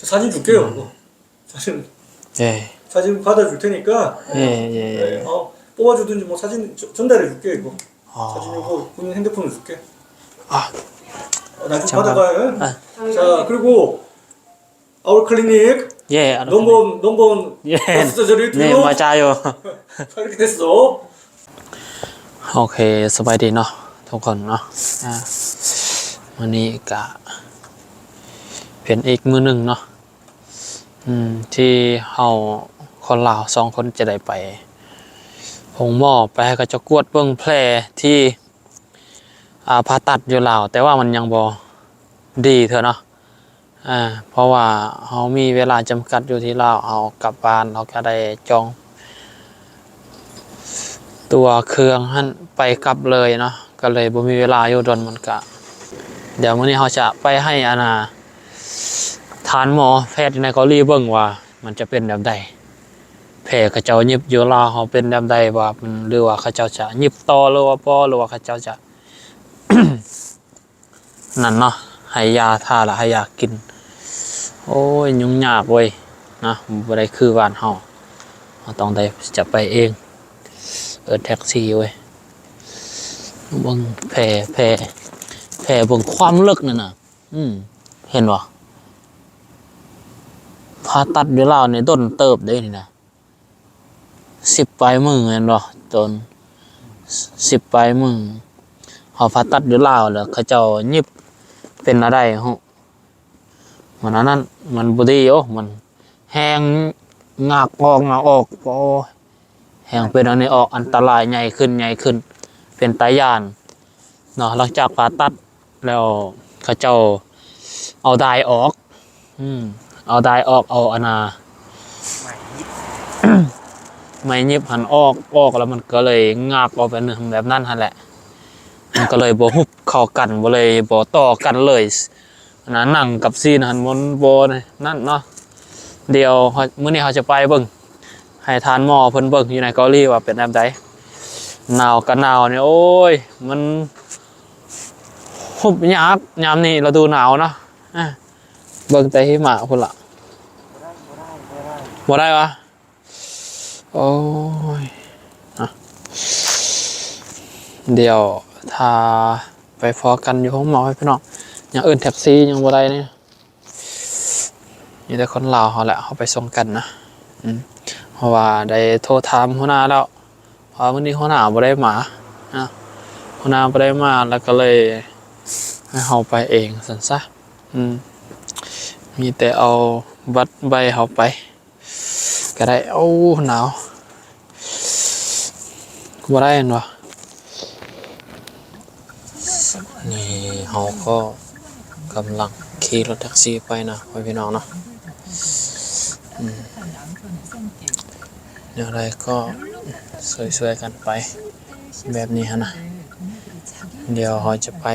사진 줄게요, 이거. 사진, 예. 사진 받아줄 테니까. 예, 예, 예. 어, 뽑아주든지 뭐 사진 저- 전달해줄게, 이거. 아. 사진 요거 본인 핸드폰으로 줄게. 아. 어, 나중에 잠깐. 받아가요. 아. 자, 그리고 our clinic. 예, 알았습니다. 넘버원, 넘버원 예. 버스 저리 네, 뒤로. 맞아요. 이렇게 됐어. ໂອເຄ ສະບາຍດີເນາະທຸກຄົນເນາະ ອ່າ ມື້ນີ້ກະເປັນອີກມື້ໜຶ່ງເນາະ ອືມ ທີ່ເຮົາຄົນລາວສອງຄົນຈະໄດ້ໄປໂຮງໝໍ ໄປໃຫ້ເຂົາເຈົ້າກວດເບິ່ງແຜທີ່ ອ່າ ຜ່າຕັດຢູ່ລາວ ແຕ່ວ່າມັນຍັງບໍ່ດີເທື່ອເນາະ. ອ່າ ເພາະວ່າເຮົາມີເວລາຈຳກັດຢູ່ທີ່ລາວ ເຮົາກັບບ້ານ ເຮົາກະໄດ້ຈອງຕົ໋ວເຄື່ອງຫັ້ນໄປກັບເລີຍເນາະ ກະເລີຍບໍ່ມີເວລາຢູ່ດົນ ມັນກະ ດຽວມື້ນີ້ເຮົາຈະໄປໃຫ້ ອັນນ່າ ທ່ານໝໍແພດຢູ່ໃນເກົາຫຼີເບິ່ງວ່າມັນຈະເປັນແບບໃດ ແຜເຂົາເຈົ້າຫຍິບຢູ່ລາວເຮົາເປັນແບບໃດ ວ່າມັນ ຫຼືວ່າເຂົາເຈົ້າຈະຫຍິບຕໍ່ ຫຼືວ່າບໍ່ ຫຼືວ່າເຂົາເຈົ້າຈະ ນັ້ນເນາະ ໃຫ້ຢາທາ ລະໃຫ້ຢາກິນ. ໂອ້ຍ ຫຍຸ້ງຍາກເວີຍນະ ບໍ່ໄດ້ຄືບ້ານເຮົາ ເຮົາຕ້ອງໄດ້ຈະໄປເອງ ເອີ້ນແທັກຊີເວີຍ. ເບິ່ງແຜ ແຜ ແຜ ເບິ່ງຄວາມເລິກນັ້ນນະ ອືມ ເຫັນບໍ່? ຜ່າຕັດຢູ່ລາວນີ້ດົນເຕີບເດ້ນີ້ນະ. ສິບປາຍມື້ແມ່ນບໍ່? ໂຕນ ສິບປາຍມື້ ເຮົາຜ່າຕັດຢູ່ລາວ ແລ້ວເຂົາເຈົ້າຫຍິບເປັນແນວໃດຮູ້? ມັນອັນນັ້ນ ມັນບໍ່ດີ ໂອ້ ມັນແຮງງາກອອກ ງາກອອກ ໂອ້ ແຮງເປັນອັນນີ້ອອກ ອັນຕະລາຍໃຫຍ່ຂຶ້ນ ໃຫຍ່ຂຶ້ນ ເປັນຕາຢ້ານເນາະ. ຫຼັງຈາກຜ່າຕັດ ແລ້ວເຂົາເຈົ້າເອົາດາຍອອກ ອືມ ເອົາດາຍອອກ ເອົາອັນນ່າ ໄມ້ຫຍິບຫັ້ນອອກ ອອກແລ້ວມັນກະເລີຍງາກອອກເປັນແບບນັ້ນຫັ້ນແຫຼະ ມັນກະເລີຍບໍ່ຮຸບເຂົ້າກັນ ບໍ່ເລີຍ ບໍ່ຕໍ່ກັນເລີຍ ອັນນ່າ ໜັງກັບຊີ້ນຫັ້ນມັນບໍ່ນັ້ນເນາະ. ດຽວມື້ນີ້ເຮົາຈະໄປເບິ່ງ ໃຫ້ທ່ານໝໍເພິ່ນເບິ່ງຢູ່ໃນເກົາຫຼີວ່າເປັນແບບໃດ. ໜາວກະໜາວນີ້ ໂອ້ຍ ມັນ ຮຸບຍາກຍາມນີ້ ລະດູໜາວເນາະ ອາ ເບິ່ງແຕ່ຫິມະພຸ້ນລະ ບໍ່ໄດ້ ບໍ່ໄດ້ ບໍ່ໄດ້ ບໍ່ໄດ້ຫວາ? ໂອ້ຍ ອະ ດຽວຖ້າໄປພໍ້ກັນຢູ່ໂຮງໝໍ ພີ່ນ້ອງ ຍັງເອີ້ນແທັກຊີຍັງບໍ່ໄດ້ນີ້. ມີແຕ່ຄົນລາວເຮົາແຫຼະ ເຮົາໄປສົ່ງກັນນະ ອືມ ເພາະວ່າໄດ້ໂທຖາມຫົວໜ້າແລ້ວ ເພາະວ່າມື້ນີ້ຫົວໜ້າບໍ່ໄດ້ມານະ ຫົວໜ້າບໍ່ໄດ້ມາ ແລ້ວກະເລີຍໃຫ້ເຮົາໄປເອງຊັ້ນຊະ ອືມ ມີແຕ່ເອົາບັດໃບເຮົາໄປ ກະໄດ້. ໂອ້ ໜາວ ບໍ່ໄດ້ແມ່ນບໍ່? ນີ້ເຮົາກໍກຳລັງຂີ່ລົດແທັກຊີໄປນະ ພໍ່ແມ່ພີ່ນ້ອງເນາະ ອືມ ແນວໃດກໍຊ່ວຍໆກັນໄປແບບນີ້ຫັ້ນນະ. ດຽວເຮົາຈະໄປ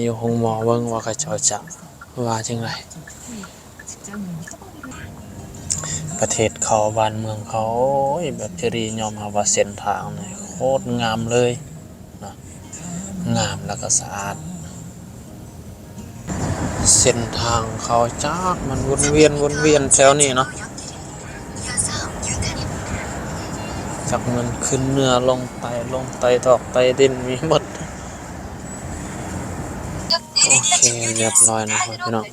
ຢູ່ໂຮງໝໍເບິ່ງວ່າເຂົາເຈົ້າຈະ ວ່າຈັ່ງໃດ? ປະເທດເຂົາ ບ້ານເມືອງເຂົາ ໂອ້ຍ ແບບເຈຣີຍອມຮັບວ່າເສັ້ນທາງນີ້ໂຄດງາມເລີຍເນາະ ງາມແລ້ວກໍສະອາດ. ເສັ້ນທາງເຂົາຈັກມັນວົນວຽນ ວົນວຽນແຖວນີ້ເນາະ ຈັກມັນຂຶ້ນເໜືອ ລົງໃຕ້ ລົງໃຕ້ ຕອກໃຕ້ດິນ ມີໝົດ. ໂອເຄ ລຽບຮ້ອຍເນາະ ພໍ່ແມ່ພີ່ນ້ອງ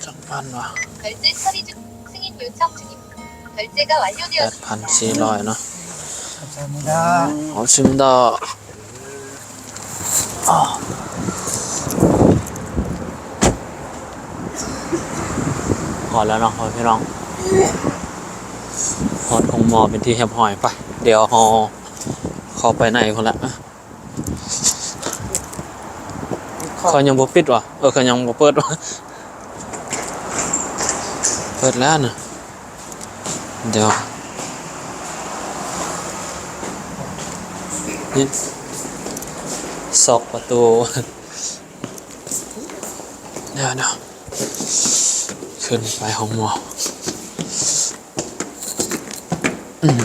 ຈັກພັນຫວາ? ແປດພັນສີ່ຮ້ອຍເນາະ ຂອບຄຸນດອກ. ອໍ ຮອດແລ້ວເນາະ ພໍ່ແມ່ພີ່ນ້ອງ ຮອດໂຮງໝໍເປັນທີ່ຮຽບຮ້ອຍ. ໄປ ດຽວເຮົາເຂົ້າໄປໃນພຸ້ນລະ. ເຂົາຍັງບໍ່ປິດຫວາ? ເອີ ເຂົາຍັງບໍ່ເປີດຫວາ? ເປີດແລ້ວນະ. ດຽວ ນີ້ ຊອກປະຕູ. ດຽວ ດຽວ ຂຶ້ນໄປຫ້ອງໝໍ. ອືມ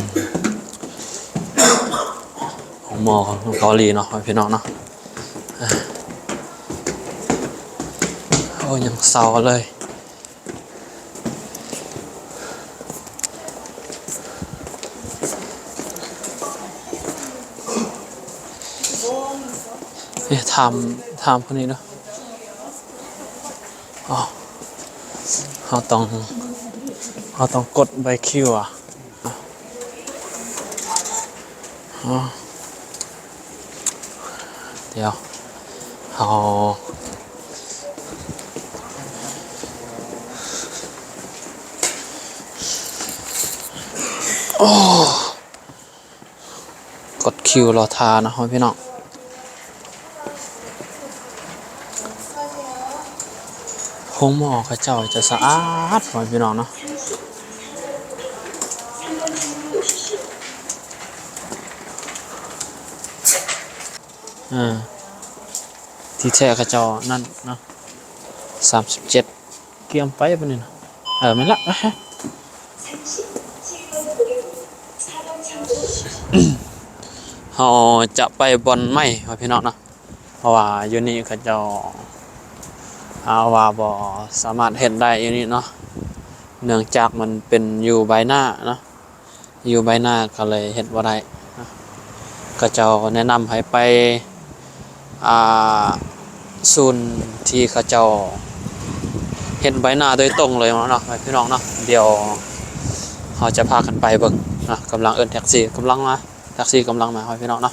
ໂຮງໝໍຂອງເກົາຫຼີເນາະ ພີ່ນ້ອງເນາະ. ອ່າ ໂອ້ ຍັງເຊົາເລີຍ. ເອີ ຖາມ ຖາມຄົນນີ້ເນາະ. ອໍ ເຮົາຕ້ອງ ເຮົາຕ້ອງກົດໃບຄິວອະ. ອໍ ດຽວ ເຮົາ ໂອ້ ກົດຄິວລໍຖ້າເນາະ ພໍ່ແມ່ພີ່ນ້ອງ. ໂຮງໝໍເຂົາເຈົ້າຈະສະອາດ ພໍ່ແມ່ພີ່ນ້ອງເນາະ. ເອີ ທີ່ແທ້ເຂົາເຈົ້ານັ້ນເນາະ ສາມສິບເຈັດ ກຽມໄປປານນີ້ນະ. ເອີ ແມ່ນລະ ເຮົາຈະໄປບ່ອນໃໝ່ ພໍ່ແມ່ພີ່ນ້ອງເນາະ. ເພາະວ່າຢູ່ນີ້ເຂົາເຈົ້າ ອ່າ ວ່າບໍ່ສາມາດເຮັດໄດ້ຢູ່ນີ້ເນາະ ເນື່ອງຈາກມັນເປັນຢູ່ໃບໜ້າເນາະ ຢູ່ໃບໜ້າກໍເລີຍເຮັດບໍ່ໄດ້ເນາະ. ເຂົາເຈົ້າແນະນຳໃຫ້ໄປ ອ່າ ສູນທີ່ເຂົາເຈົ້າເຮັດໃບໜ້າໂດຍຕົງເລີຍເນາະ ພີ່ນ້ອງເນາະ. ດຽວເຮົາຈະພາກັນໄປເບິ່ງເນາະ. ກຳລັງເອີ້ນແທັກຊີ ກຳລັງມາ ແທັກຊີກຳລັງມາ ພີ່ນ້ອງເນາະ.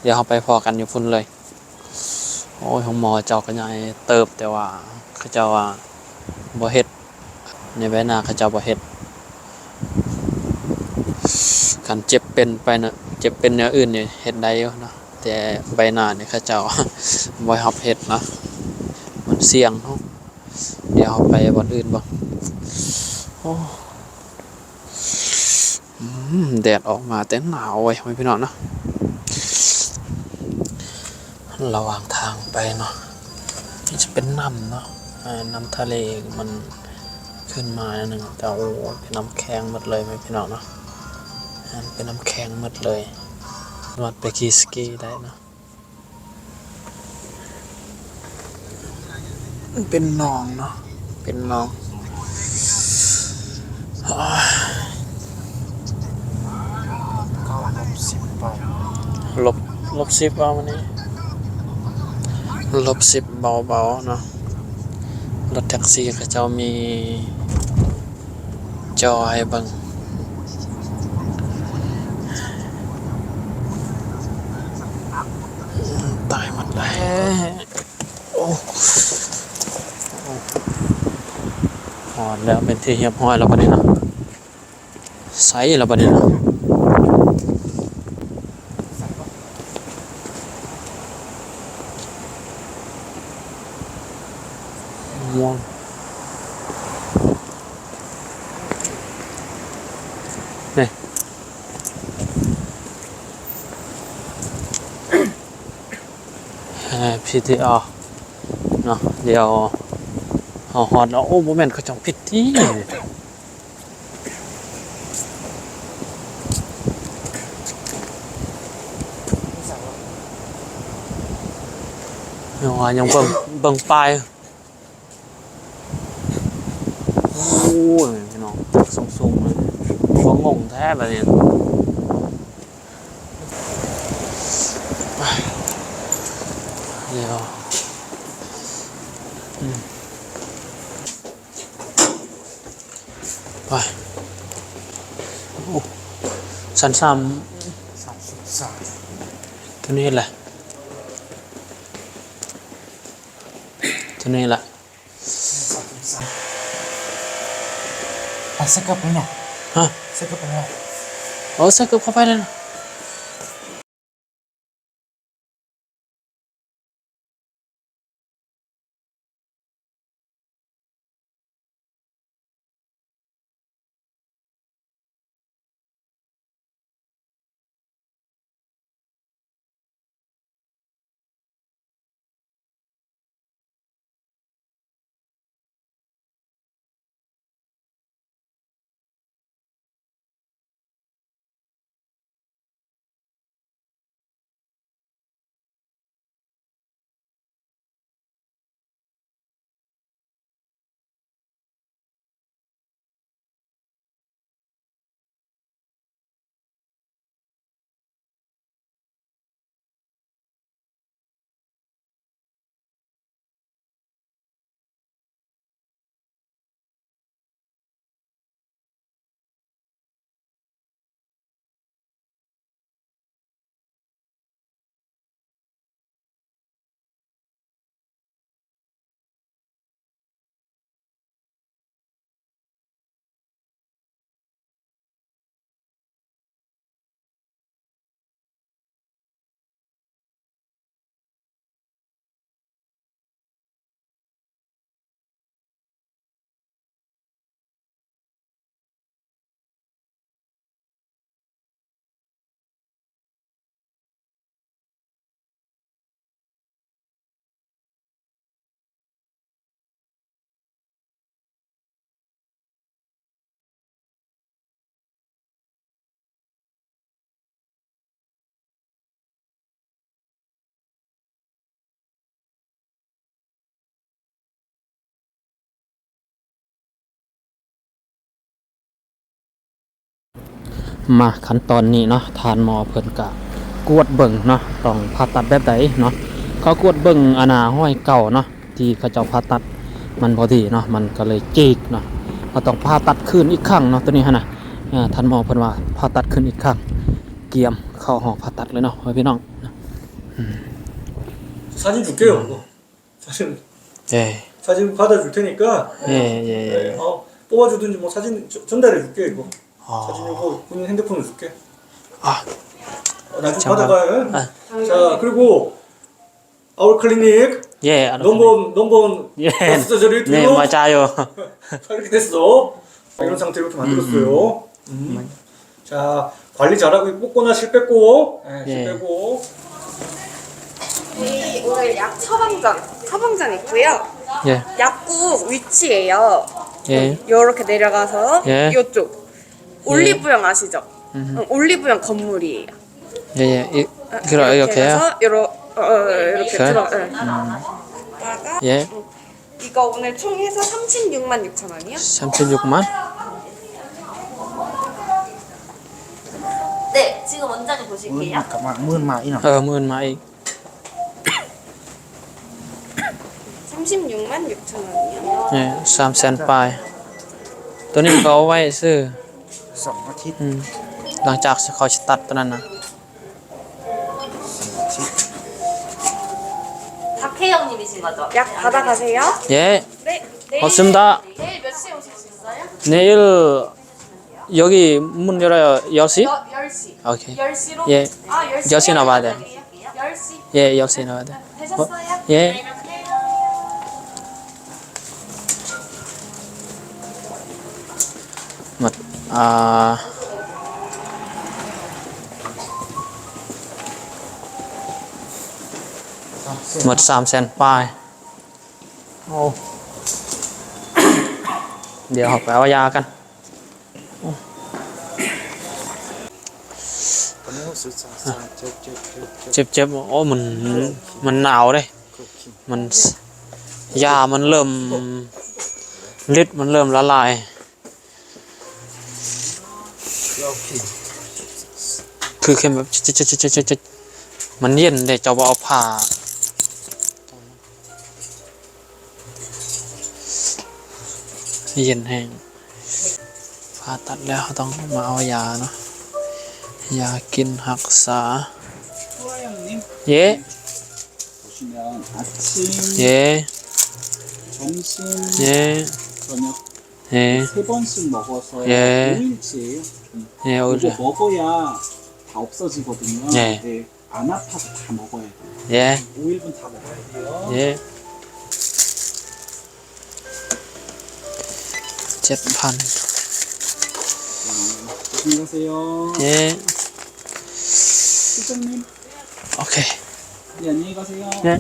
ດຽວເຮົາໄປພໍ້ກັນຢູ່ພຸ້ນເລີຍ. ໂອ້ຍ ໂຮງໝໍເຈົ້າກໍໃຫຍ່ເຕີບ ແຕ່ວ່າເຂົາເຈົ້າວ່າບໍ່ເຮັດ ໃນໃບໜ້າເຂົາເຈົ້າບໍ່ເຮັດ. ຄັນເຈັບເປັນໄປນະ ເຈັບເປັນແນວອື່ນນີ້ເຮັດໄດ້ຢູ່ເນາະ ແຕ່ໃບໜ້ານີ້ເຂົາເຈົ້າບໍ່ຮັບເຮັດເນາະ ມັນສ່ຽງເນາະ. ດຽວເຮົາໄປບ່ອນອື່ນເບິ່ງ. ໂອ້ ອືມ ແດດອອກມາແຕ່ໜາວເວີຍ ພໍ່ແມ່ພີ່ນ້ອງເນາະ. ລະຫວ່າງທາງໄປເນາະ ນີ້ຈະເປັນນ້ຳເນາະ ນ້ຳທະເລມັນຂຶ້ນມາໜ້ອຍໜຶ່ງ ແຕ່ ໂອ້ ເປັນນ້ຳແຂງໝົດເລີຍ ພໍ່ແມ່ພີ່ນ້ອງເນາະ. ເປັນນ້ຳແຂງໝົດເລີຍ ສາມາດໄປຂີ່ສະກີໄດ້ເນາະ. ເປັນໜອງເນາະ ເປັນໜອງ. ລົບ ລົບສິບເອົາມື້ນີ້ ລົບສິບເບົາໆເນາະ. ລົດແທັກຊີເຂົາເຈົ້າມີ ຈອໃຫ້ເບິ່ງ ຕາຍໝົດແລ້ວ. ໂອ້ ຮອດແລ້ວ ເປັນທີ່ຮຽບຮ້ອຍແລ້ວບັດນີ້ເນາະ. ໃສລະບັດນີ້ເນາະ. ນີ້ ເອີ ພີທີອາເນາະ. ດຽວເຮົາຮອດແລ້ວ. ໂອ້ ບໍ່ແມ່ນເຂົາເຈົ້າປິດຕິ. ຍັງວ່າຍັງເບິ່ງ ເບິ່ງປ້າຍ. ໂອ້ຍ ພີ່ນ້ອງ ສູງໆເລີຍ ບໍ່ງົງແທ້ລະນີ້. ດຽວ ອືມ ໄປ. ໂອ້ ຊັ້ນສາມ ສາມສິບສາມ ໂຕນີ້ແຫຼະ ໂຕນີ້ແຫຼະ. ອ່ະ ໃສ່ເກີບແລ້ວເນາະ. ຮະ? ໃສ່ເກີບແລ້ວ. ໂອ້ ໃສ່ເກີບເຂົ້າໄປແລ້ວນະ. ມາຂັ້ນຕອນນີ້ເນາະ ທ່ານໝໍເພິ່ນກະກວດເບິ່ງເນາະ ຕ້ອງຜ່າຕັດແບບໃດເນາະ. ເຂົາກວດເບິ່ງອັນນ່າຮອຍເກົ່າເນາະ ທີ່ເຂົາເຈົ້າຜ່າຕັດມັນບໍ່ດີເນາະ ມັນກໍເລີຍຈີກເນາະ. ເຮົາຕ້ອງຜ່າຕັດຄືນອີກຄັ້ງເນາະ ໂຕນີ້ຫັ້ນນະ. ເອີ ທ່ານໝໍເພິ່ນວ່າຜ່າຕັດຄືນອີກຄັ້ງ ກຽມເຂົ້າຫ້ອງຜ່າຕັດເລີຍເນາະ ພໍ່ແມ່ພີ່ນ້ອງ. ອືມ 사진 줄게요, 이거. 사진, 예. 사진 받아줄 테니까. 예, 예, 예. 네, 어, 뽑아주든지 뭐 사진 저- 전달해줄게, 이거. 아. 사진 요거 본인 핸드폰으로 줄게. 아. 어, 나중에 잠깐. 받아가요. 아. 자, 그리고 Our Clinic. 예, 알았습니다. 넘버원, 넘버원 예. Best Surgery 네, 맞아요. 이렇게 됐어. 이런 상태로 이렇게 만들었어요. 음. 자, 관리 잘하고 있고, 실 뺏고. 예, 실 예. 뺏고. 네, 오늘 약 처방전, 처방전 있고요. 예. 약국 위치예요. 예. 요렇게 내려가서 예. 요쪽. 예. 올리브영 아시죠? 음. 응, 올리브영 건물이에요. 예, 예. 이, 아, 그럼 이렇게 이렇게 해요? 가서 요러-, 어, 어, 이렇게 그래? 들어-, 예. 음. 다가 예. 응. 이거 오늘 총 해서 삼십육만 육천 원이요? 삼십육만? 네, 지금 원장님 보실게요. ໝື່ນມາ ໝື່ນມາອີກເນາະ. 어, ໝື່ນມາອີກ. 삼십육만 육천 원이요? 예, ສາມແສນປາຍ. ໂຕນີ້ເຂົາເອົາໄວ້ຊື້ ສອງອາທິດ. ອືມ ຫຼັງຈາກເຂົາຊິຕັດໂຕນັ້ນນະ. 박 혜영님이신 거죠? 약 받아가세요. 예. 네. 내일, 고맙습니다. 내일 몇 시에 오실 수 있어요? 내일 여기 문 열어요. 열 시? 여-, 열 시. 오케이. 열 시로? 예. 아, 열 시 에 나와야 돼. 열 시? 예, 열 시에 나와야 돼. 되셨어요? 어? 예. 네, 이렇게 해요. ໝົດ ອ່າ ໝົດສາມແສນປາຍ. ໂອ້ ດຽວເຮົາໄປເອົາຢາກັນ. ເຈັບໆ ໂອ້ ມັນ ມັນໜາວເດ້. ມັນ ຢາມັນເລີ່ມ ລິດມັນເລີ່ມລະລາຍ. ຄືເຂັມແບບ ມັນເຢັນເດ້ ເຈົ້າບໍ່ເອົາຜ້າ ເຢັນແຮງ. ຜ່າຕັດແລ້ວ ເຮົາຕ້ອງມາເອົາຢາເນາະ ຢາກິນຮັກສາ. 예. 보시면 아침, 예. 점심, 예. 저녁 예. 세 번씩 먹어서 예. 오 일째예요. 음. 예, 오 일째. 이거 먹어야 다 없어지거든요. 예. 네, 안 아파서 다 먹어야 돼요. 예. 오 일분 다 먹어야 돼요. 예. 제 판. 음, 조심히 가세요. 예. 실장님. 오케이. 네, 안녕히 가세요. 네.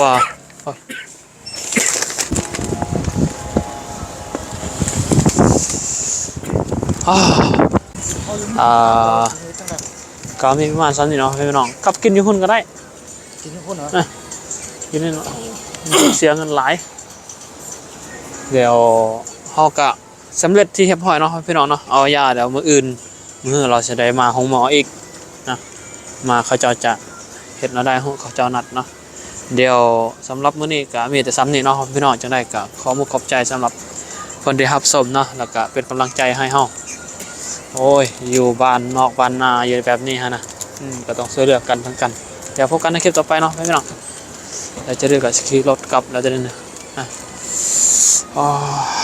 와. 어. 아. 아. ກໍມີປະມານສ່ຳນີ້ເນາະ ພີ່ນ້ອງ ກັບກິນຢູ່ພຸ້ນກໍໄດ້. ກິນຢູ່ພຸ້ນເນາະ. ເອີ ກິນນີ້ເນາະ ເສຍເງິນຫຼາຍ. ແລ້ວເຮົາກະ ສຳເລັດທີ່ຮຽບຮ້ອຍເນາະ ພີ່ນ້ອງເນາະ. ເອົາຢາແລ້ວມື້ອື່ນ ມື້ເຮົາຊິໄດ້ມາໂຮງໝໍອີກນະ ມາ ເຂົາເຈົ້າຈະເຮັດແນວໃດ ເຂົາເຈົ້ານັດເນາະ. ດຽວສຳລັບມື້ນີ້ກະມີແຕ່ສ່ຳນີ້ເນາະ ພີ່ນ້ອງ. ຈັ່ງໃດກະຂອບອົກຂອບໃຈສຳລັບຄົນທີ່ຮັບຊົມເນາະ ແລ້ວກະເປັນກຳລັງໃຈໃຫ້ເຮົາ. ໂອ້ຍ ຢູ່ບ້ານນອກບ້ານນາຢູ່ແບບນີ້ຫັ້ນນະ ອືມ ກໍຕ້ອງຊ່ວຍເຫຼືອກັນເຖິງກັນ. ດຽວພົບກັນໃນຄລິບຕໍ່ໄປເນາະ ພີ່ນ້ອງ. ແລ້ວຈະເດີນກໍຊິຂີ່ລົດກັບແລ້ວຈະເດີນ ອາ ອໍ